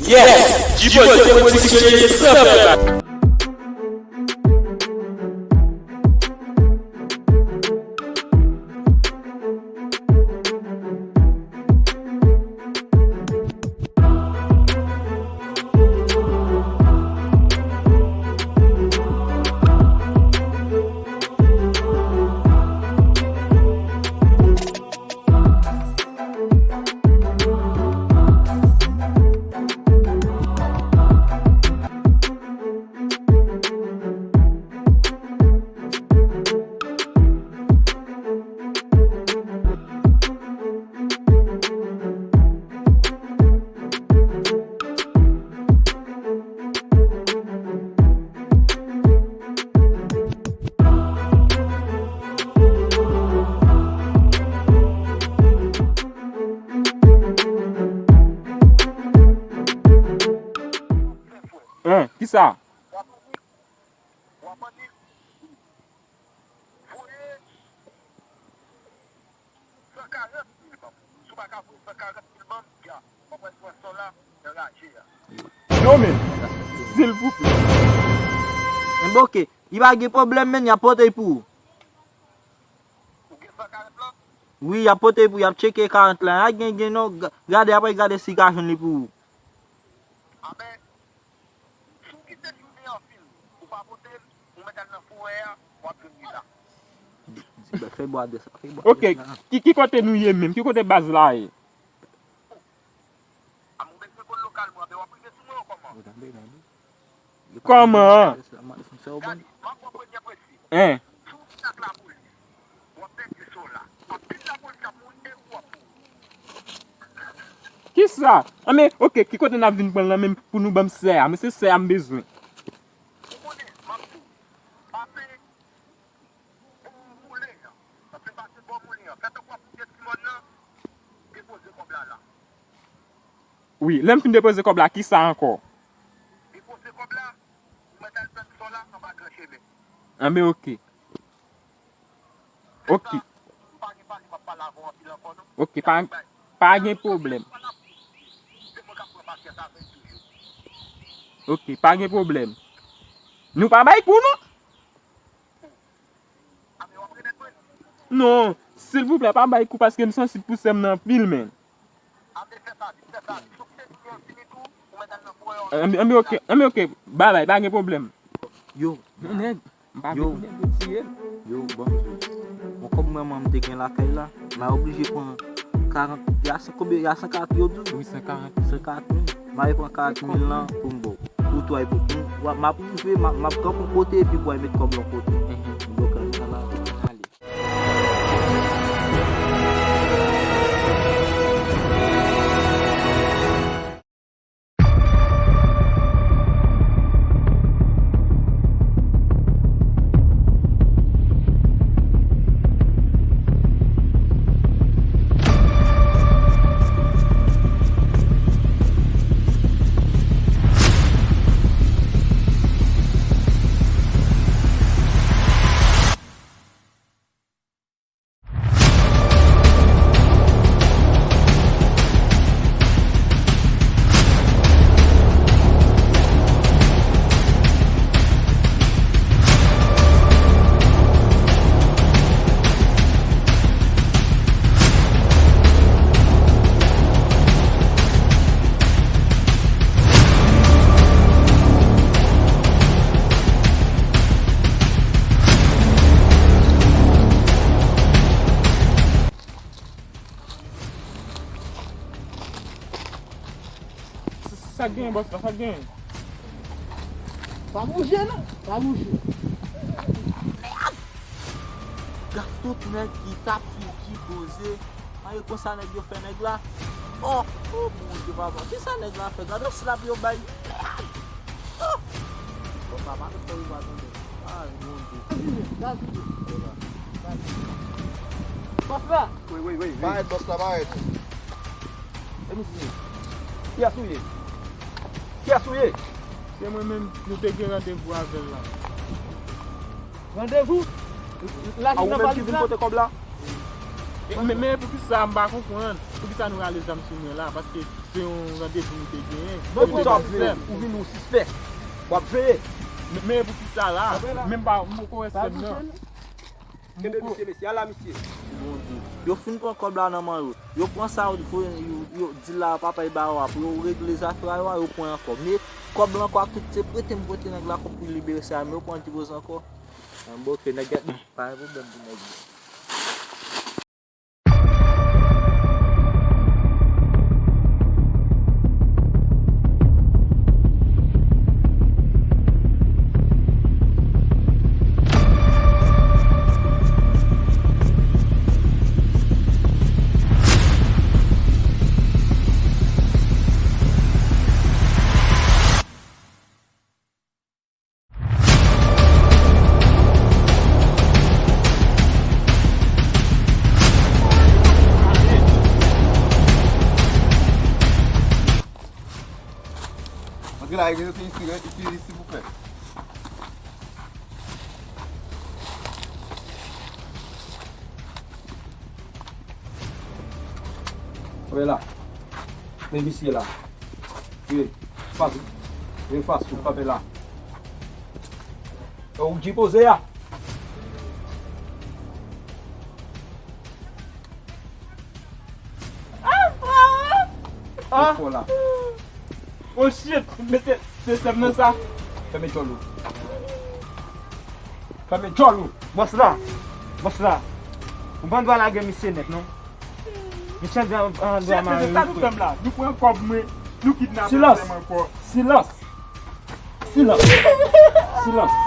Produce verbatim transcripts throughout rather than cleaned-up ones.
Yes! G-Boy se pwodiksyon li ye san fè bak. Hein, kisa? San karant mil ban m. Si w pa ka voye san karant mil ban m, ya, w ap wè pran san la nan raje a. Non, men, silvouplè. Enben, oke. Li pa gen pwoblèm, men y ap pote l pou ou. Ou gen san karant lan? Wi, y ap pote l pou ou, y ap tcheke karant lan. A gen, gen non, ga-, gade, apre gade si y ka jwenn li pou ou. Amen. Si w kite jounen an fin, ou pa pote l, ou mèt al nan forè a, w ap jwenn li la. Fè bwa de sa, fè bwa. Ok, ki, ki kote nou ye menm? Ki kote baz la ye? A, mwen bezwen konn lokal mwen, men w ap rive sou mwen kòman? Kòman? Gade, m ap pran premye presi. Hein? Si w vin ak lapolis, w ap pèdi sa w la. Anpil lapolis ap mouri e ou w ap mouri. Kisa? Anben, ok, ki kote n ap vin pran l lan menm pou nou ban m sè a? Mwen se sè a m bezwen. Ou konnen, m ap di w, pase bò moulen an. Paske pase bò moulen an. Fè tankou w ap moute ti mòn nan, depoze kòb la la. Wi, lè m fin depoze kòb la, kisa ankò? Depoze kòb la, ou mèt al pèdi sa w la anba gran chemen. Anben, ok. Ok. Ok, pa, pa gen pwoblèm. Ok, pa gen pwoblèm. Nou pa bay kou, non? Non, silvouplè, pa bay kou paske m sansib pou sè m nan anpil, men. Anben, anben, ok, anben, ok. Babay, pa gen pwoblèm. Yo, nèg, m pa vle pou nèg yo tiye m. Yo, ban m di w. Bon, kòb mwen, mwen, m te gen lakay la, m a oblije pran karant, y a san, konbyen, y a san karant yo di w? Wi, san karant. San karant mil. M a pran karant mil lan pou m ba w. Pou twa e pou nou. M ap rive, m ap, m ap kanpe yon kote epi pou w al met kòb lan kote. Mhm. M bloke l. Ale. Sa, sa k genyen, bòs la? Sa k genyen? Pa bouje, non. Pa bouje. Gad tout nèg ki tap figi poze. Mayo konsa nèg yo fè nèg la. Oh, oh, Bondye, papa. Kisa nèg la fè? Gade slap yo bay. Oh! Bon, papa, nou fè riva tonbe. Ay, Bondye. Bòs la. Wi, wi, wi, wi. Parèt, bòs la, parèt. E misye? Kiyès ou ye? Kiyès ou ye? Se mwen menm, nou te gen randevou avè l la. Randevou? Lajan nan valiz la? A ou menm ki vin pote kòb la? Men, men, men poukisa m pa konprann? Poukisa nou rale zam sou mwen la? Paske Se yon randevou nou te genyen. Bon, e pou sa w ap veye, ou vin yon sispèk. W ap veye. Men, men poukisa la? Men m pa, m poko wè sè m nan. Kenbe misye, mesye, ala misye. Yo fin pran kòb la nan men yo. Yo pran sa yo, yo, yo di la, papa e ba yo a, pou yo regle zafè a yo a, yo pran ankò. Men kòb la ankò ak tout, se prete m prete nèg la kòb pou libere sa, men yo pran ti poz ankò. An bon, ke nèg la, pa gen pwoblèm pou nèg yo. Antre la, rete isi, rete isi, silvouplè. Kanpe la. Men misye la. Wi. Fas. Wi, fas ou kanpe la. Ou di poze a. Ah! Oh shit! Mete, se sèm nan sa. Fèmen djòl ou. Fèmen djòl ou. Bòs la. Bòs la. Ou pa dwe lage misye nèt, non. Misye an dwe, an dwe mare. Chèf, se sa nou fè m la. Nou pran kòb mwen, nou kidnape sèm ankò. Silans. Silans. Silans.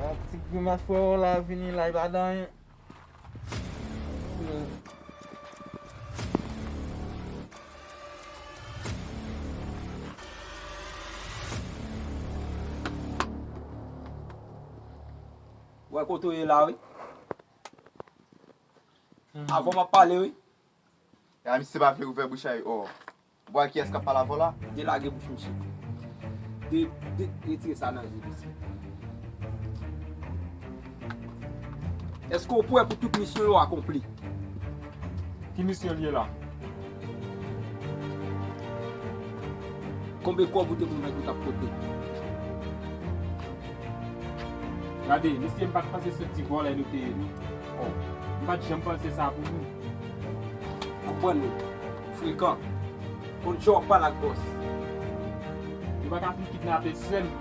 La, ti grimas frè w la vini la, li pa di anyen. Wè kote w ye la, wi. Avan m ap pale, wi. Ya, misye pa vle ouvè bouch a li, oh. Ou pa wè kiyès k ap pale avè w la? Delage bouch misye. De, de, retire sa nan je misye. Èske w prè pou tout misyon yo akonpli? Ki misyon l ye la? Konbe kòb ou te pwomèt ou t ap pote? Gade, mesye, m pa t panse se ti vòlè nou te ye, non. Oh, m pa t janm panse sa pou nou. Konprann nou. Frekan. Konn jan w ap pale ak bòs. Nou pa ka fin kidnape sè m.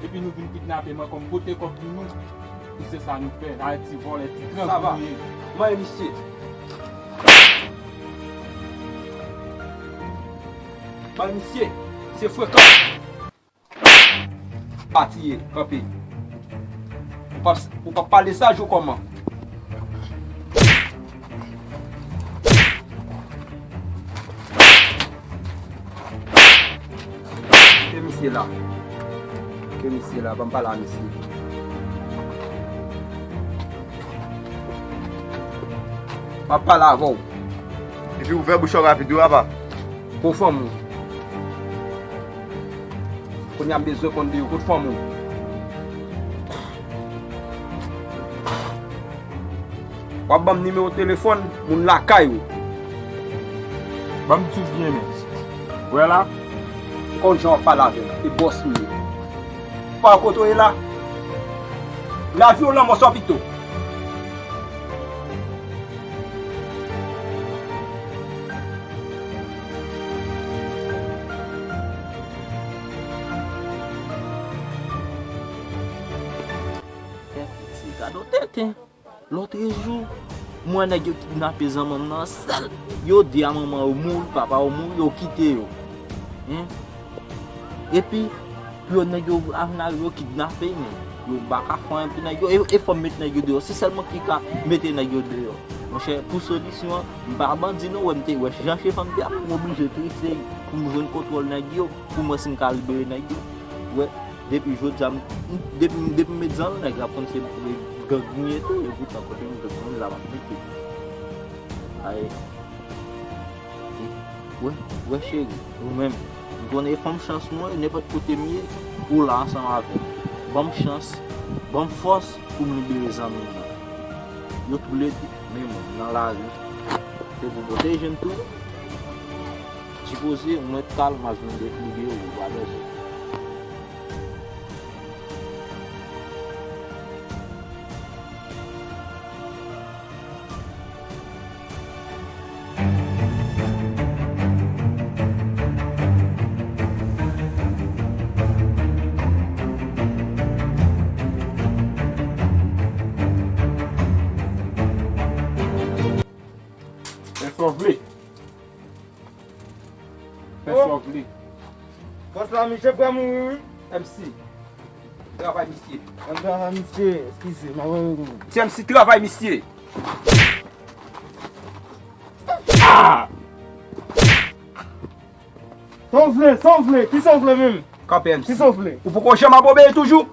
Epi nou vin kidnape m ankò, m pote kòb pou nou. Pou se sa nou fè. Ay, ti vòlè, ti grangou nou ye. Sa va. Mwen, misye. Bay misye, se frekan. Pati ye, kanpe. Ou p ap, ou p ap pale sa jou kòman. Ke misye la. Ke misye la, ban m pale a misye. M ap pale avè w. Epi ouvè bouch ou rapid wi papa. Kot fanm ou? Kounye a m bezwen konn de yo. Kot fanm ou? W ap ban m nimewo telefòn moun lakay ou. Ban m di w byen men. Wè la. Konn jan w ap pale avè m. E bòs m ye. Pa kote w ye la. Lavi w lanmò sa pito. Kèt, se gade w tenten. Lòtrejou, m wè nèg yo kidnape zanmanm nan sèl. Yo di a manman yo mouri, papa yo mouri, yo kite yo. Hein? Epi, pou yo nèg yo al nan yo kidnape, men yo pa ka fè anyen pou nèg yo. E, e fò m met nèg yo deyò. Se sèl mwen ki ka mete nèg yo deyò. Monchè, pou solisyon an, m pa bandi non, wè m te wè jan chef an m te ap, m oblije trese pou m jwenn kontwòl nèg yo, pou m wè si m ka libere nèg yo. Wè, Depi jodi a, m, m, depi, depi m met zam, nèg la konn se gang m ye tou, e poutan kote m gang mwen la m ap mete. Ay. Wè, wè cheri, ou menm. M konnen fanm chans mwen, nenpòt kote m ye, ou la ansanm avè m. Ban m chans, ban m fòs pou m libere zanmi m nan. Yo toulede, men mwen, m nan lari. Se pou pwoteje m tou. Sipoze, mwen t al, m ap vin libere w, ou pa bèze. Fè sa w vle. Fè sa w vle. Bòs la, misye prè mouri, wi. M C. Travay misye. An travay misye, eskize, m ap rele nou. Ti M C, travay misye. Ah! Sa w vle, sa w vle, kisa w vle menm? Kanpe M C. Kisa w vle? Ou poko janm ap obeye toujou?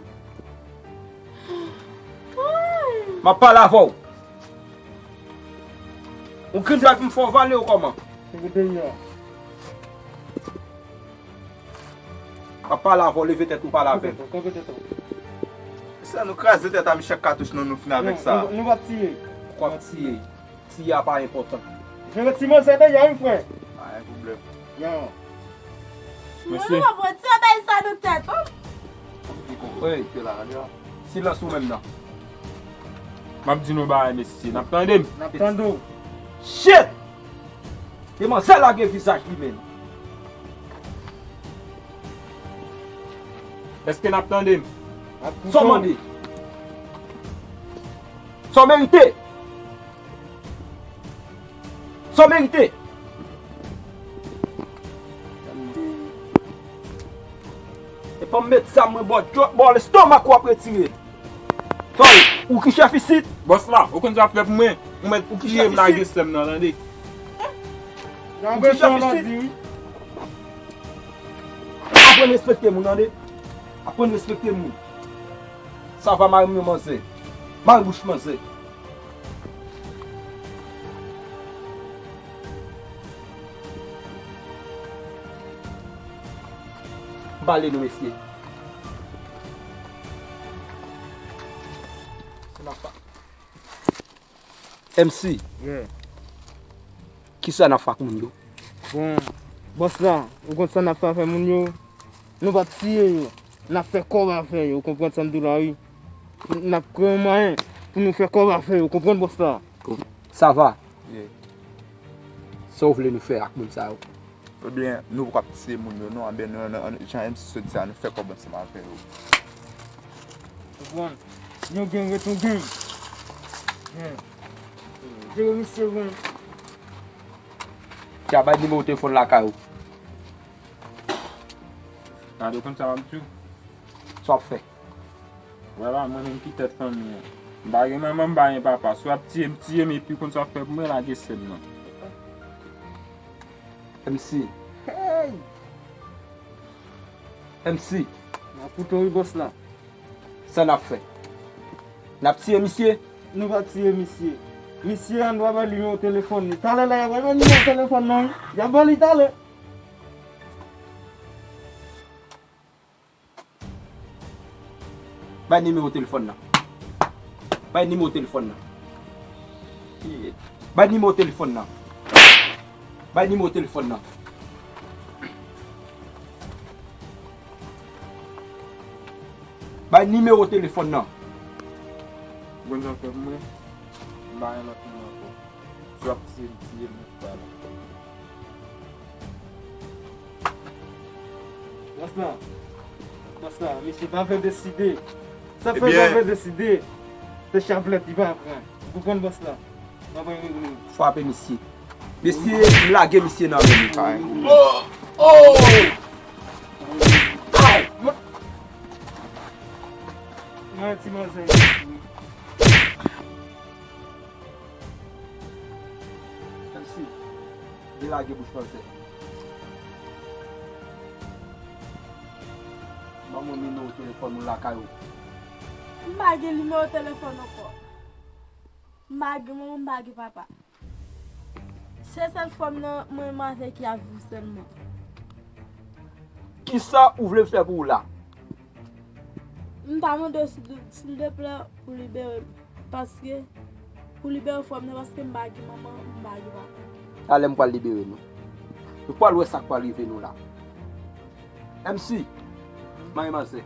M ap pale avè w. Ou grenn dwèt m fè w vale ou kòman? Kote l ye a? M ap pale avè w, leve tèt ou pale avè m. Kanpe tèt ou, kanpe tèt ou. Sa nou kraze tèt a m chak katouch nan nou fin avèk sa. Nou, nou, nou p ap tiye. Poukwa w ap tiye? Tiye a pa enpòtan. Jere ti manzè deja wi frè. Pa gen pwoblèm. Yon. Mesye. Mwen, mwen, mwen, ti bagay sa nan tèt, oh. Wi. Silans ou menm nan. M ap di nou bagay, mesye. N ap tande m? N ap tande w. Shit! E manzè lage vizaj li menm. Èske n ap tande m? Sa w mande? Sa w merite? Sa w merite? Epa m met zam mwen bò djòk, bò lestomak ou ap retire. Tòl, ou ki chèf isit? Bòs la, ou konn sa fè pou mwen? Ou mèt tiye m lage sèm nan, tande? Ou ki chèf isit? Aprann respekte moun, tande? Aprann respekte moun. Sa va mare m nan manzè. Mare bouch manzè. M pale nou, mesye. Se n ap pa. M C. Yeah. Kisa n ap fè ak moun yo? Bon, bòs la, ou konn sa n ap fè avè moun yo? Nou p ap tiye yo. N ap fè kòb avè yo, ou konprann sa m di w la, wi. N ap kreye yon mwayen pou nou fè kòb avè yo, ou konprann, bòs la? Sa va? Yeah. Sa w vle nou fè ak moun sa yo? Ebyen, nou poko ap tiye moun yo, non. Ebyen, nou, nou, nou, jan M C sot di a, nou fè kòb ansanm avè yo. Konprann? Si nou gen ret, nou gen. Jere misye, bon. Tya, bay nimewo telefòn lakay ou. Gade, ou konn sa m ap di w? Sa w ap fè? Vwala, mwen menm ki tèt fanmi an. M pa gen manman, m pa gen papa. Si w ap tiye m, tiye m, epi w konn sa w ap fè pou mwen, lage sèm nan. M C. Hey! M C. N ap koute w wi, bòs la. Sa n ap fè? N ap tiye misye? Nou pa tiye misye. Misye an, nou pa ba l nimewo telefòn li. Talè la, y ap ba l nimewo telefòn nan, wi. Y ap ba li talè. Bay nimewo telefòn nan. Bay nimewo telefòn nan. Bay nimewo telefòn nan. Bay nimewo telefòn nan. Bay nimewo telefòn nan. Ou konn sa w fè pou mwen? M pa gen lòt moun ankò. Si w ap tiye m, tiye m, mèt pa la. Bòs la. Bòs la, misye pa vle deside. Sa fè pa vle deside. Se chaplèt li pa pran. Ou konprann, bòs la? Frape misye. Mesye, lage misye nan men nou. Oh! Oh! Ay! Mwen ti manzè. Mèsi. Delage bouch manzè. M Ban mwen nimewo telefòn ou lakay ou. M pa gen nimewo telefòn ankò. M pa gen manman, m pa gen papa. Se sèl frè m nan mwen menm avèk ki ap viv sèlman. Kisa ou vle m fè pou ou la? M ta mande w, silvouplè, pou libere m. Paske, pou libere frè m nan, paske m pa gen manman, m pa gen papa. Talè m pral libere nou. Nou pral wè sa k pral rive nou la. M C, manman manzè.